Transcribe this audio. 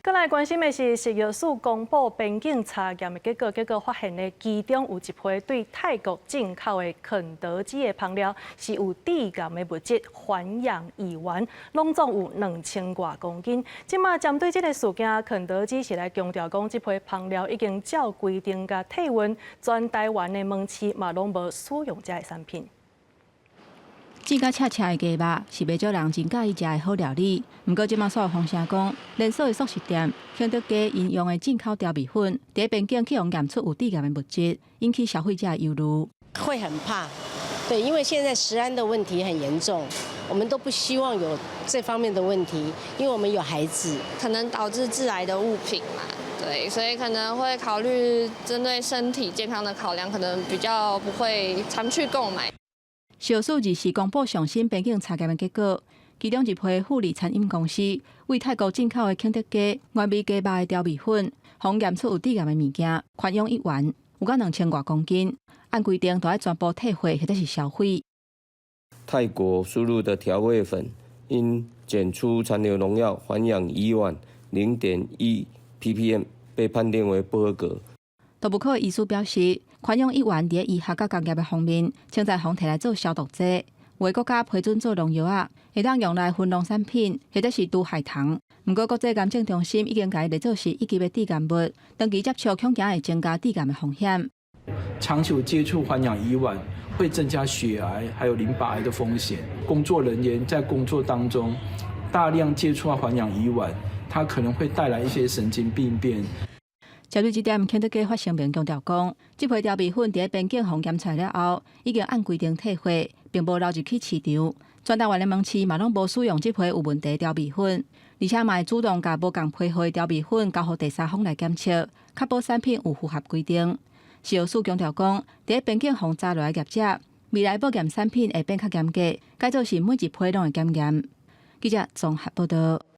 閣來關心的是，食藥署公布邊境查驗的結果，結果發現呢，其中有一批對泰國進口的肯德基的芳料是有致癌的物質環氧乙烷，攏總有2000外公斤。這馬針對這个事件，肯德基是來強調講，這批芳料已經照規定共退運，全台灣的門市嘛攏無使用這个產品。煎甲赤赤的雞肉是袂少人真佮意食的好料理。毋過這馬煞有風聲講，連鎖的速食店肯德基𪜶用的進口調味粉，佇邊境去予驗出有致癌的物質，引起消費者憂慮。會很怕，對，因為現在食安的問題很嚴重，我們都不希望有這方面的問題，因為我們有孩子，可能導致致癌的物品嘛，對，所以可能會考慮針對身體健康的考量，可能比較不會常去購買。食藥署24公布上新邊境查驗的結果，其中一批富麗餐飲公司為泰國進口的肯德基原味雞肉的調味粉，予驗出有致癌的物件，環氧乙烷有甲2000外公斤，按規定都愛全部退貨或者是銷毀。泰國輸入的調味粉因檢出殘留農藥環氧乙烷0.1 ppm，被判定為不合格。毒物科醫師表示，環氧乙烷佇醫學佮工業的方面，稱讚予提來做消毒劑，有的國家批准做農藥仔，會當用來燻農產品，或者是除害蟲。毋過國際癌症中心已經共伊列做是一級的致癌物，長期接觸恐驚會增加致癌的風險。長久接觸環氧乙烷會增加血癌還有淋巴癌的風險。工作人員在工作當中大量接觸到環氧乙烷，它可能會帶來一些神經病變。針對這點，肯德基發聲明強調講，這批調味粉佇邊境予檢出了後，已經按規定退貨，並無流入去市場。全台灣的門市嘛攏無使用這批有問題調味粉，而且嘛會主動共無仝批號的調味粉交予第三方來檢測，確保產品有符合規定。食藥署強調講，佇邊境予查落的業者，未來報驗產品會變較嚴格，改做是每一批攏會檢驗。記者綜合報道。